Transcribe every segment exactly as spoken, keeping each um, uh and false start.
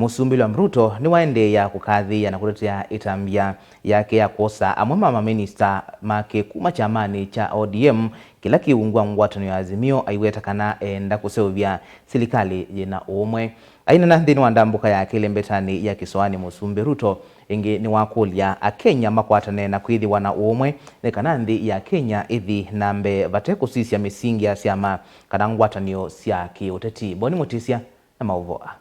Mũsumbĩ William Ruto nĩwaendeea kũkathĩĩa na kũtetea ĩtambya yake ya kwosa amwe ma maminista make kuma kyamanĩ kya O D M kĩla kĩ ungu wa ngwatanĩo ya Azimio, aiweta kana eenda kũseũvya silikalĩ yĩna ũũmwe. Aineena nthĩnĩ wa ndambũka yake ĩlembetanĩ ya Kĩsoanĩ, Mũsumbĩ Ruto ĩngĩ nĩwakũlya Akenya makwatane na kwĩthĩwa na ũũmwe nĩ kana nthĩ ya Kenya ĩthi na mbee vate kũsisya mĩsingi ya syama kana ngwatanĩo sya kĩũteti. Boni Mũtĩsya na maũvoo aa.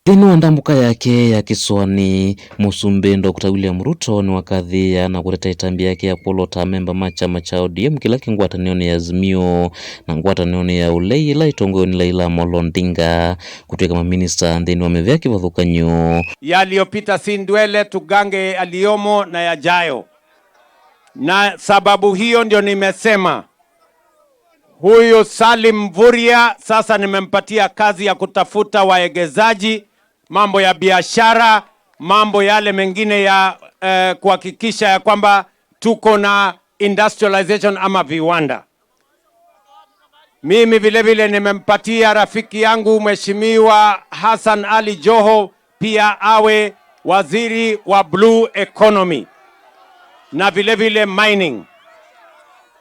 Nthĩnĩ wa ndambũka yake ya Kĩsoanĩ, Mũsumbĩ Doctor William Ruto nĩwakathĩĩa na kũteta ĩtambya yake ya kwolota amemba ma kyama kya O D M kĩla kĩ ngwatanĩonĩ ya Azimio na ngwatanĩonĩ ya ũlei ĩla ĩtongoew'e nĩ Raila Amolo Odinga kũtw'ĩka maminista nthĩnĩ wa mĩvĩa kĩvathũkany'o. Yaliyopita si ndwele, tugange yaliyomo na yajayo. Na sababu hiyo ndio nimesema, huyu Salim Mvurya sasa nimempatia kazi ya kutafuta waegezaji, mambo ya biashara, mambo yale mengine ya, eh, kuhakikisha ya kwamba tuko na industrialization ama viwanda. Mimi vile vile nimempatia rafiki yangu Mheshimiwa Hassan Ali Joho pia awe waziri wa blue economy na vile vile mining.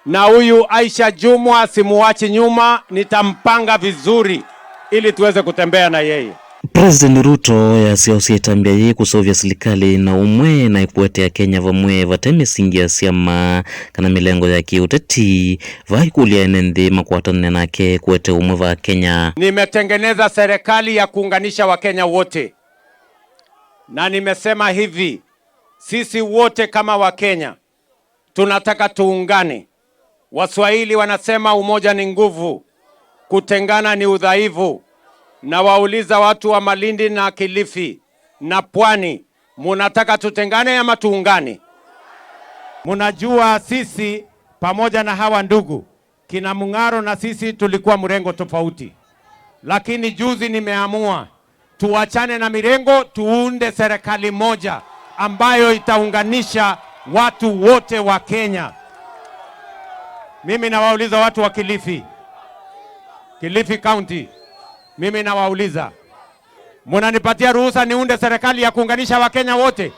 Na huyu Aisha Jumwa simuwachi nyuma, nitampanga vizuri ili tuweze kutembea na yeye. President Ruto yasyaũsya ĩtambya yĩĩ kũseũvya silikalĩ na ũmwe na ĩkũete Akenya vamwe vate mĩsingi ya syama kana mĩlengo ya kĩũteti. Vaa ĩkũlya ene nthĩ makwatane nake kũete ũmwe va Kenya. Nimetengeneza serikali ya kuunganisha Wakenya wote. Na nimesema hivi, sisi wote kama Wakenya, tunataka tuungane. Waswahili wanasema umoja ni nguvu, kutengana ni udhaifu. Na wauliza watu wa Malindi na Kilifi na Pwani, munataka tutengane ama tuungane? Munajua sisi pamoja na hawa ndugu, kina Mung'aro na sisi tulikuwa mrengo tofauti. Lakini juzi nimeamua tuachane na mirengo, tuunde serikali moja ambayo itaunganisha watu wote wa Kenya. Mimi nawauliza watu wa Kilifi, Kilifi County, mimi nawauliza, munanipatia ruhusa niunde serikali ya kuunganisha Wakenya wote?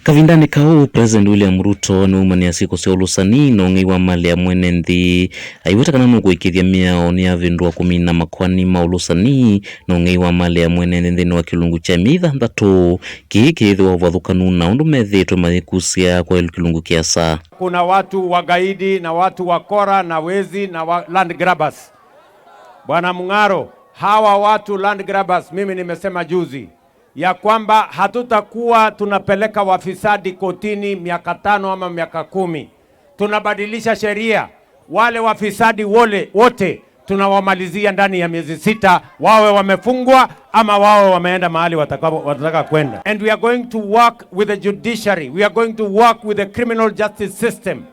Kavindanĩ kau, President William Ruto nĩwaumanĩasya ĩko sya ũlũsani na ũng'ei wa malĩ ya mwene nthĩ, aiweta kana nũkũĩkĩĩthya mĩao nĩyavĩndũa kũmina makoani ma ũlũsani na ũng'ei wa malĩ ya mwene nthĩ nthĩnĩ wa kĩlungu kya myei thanthatũ, kĩĩ kĩyĩthĩwa ũvathũkanu na ũndũ methĩĩtwe mayĩkusya kwa kĩlungu kĩasa. Kuna watu wagaidi na watu wakora na wezi na wa land grabbers. Bwana Mung'aro, hawa watu land grabbers, mimi nimesema juzi ya kwamba hatutakuwa tunapeleka wafisadi kotini miaka tano ama miaka kumi. Tunabadilisha sheria, wale wafisadi wole, wote tunawamalizia ndani ya miezi sita, wawe wamefungwa ama wawe wameenda mahali wataka, watataka kwenda. And we are going to work with the judiciary, we are going to work with the criminal justice system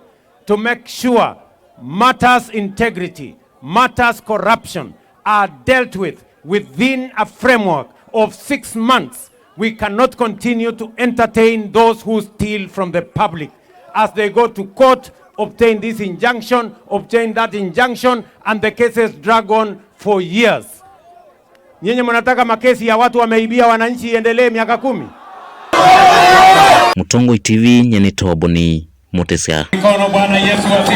to make sure matters integrity, matters corruption are dealt with within a framework of six months. We cannot continue to entertain those who steal from the public as they go to court, obtain this injunction, obtain that injunction, and the cases drag on for years. Nyinyi mnataka makesi ya watu wameibia wananchi iendelee miaka kumi? Mũtongoi T V, nyie nĩ Toboni Mũtĩsya. Mikono, Bwana Yesu asifiwe.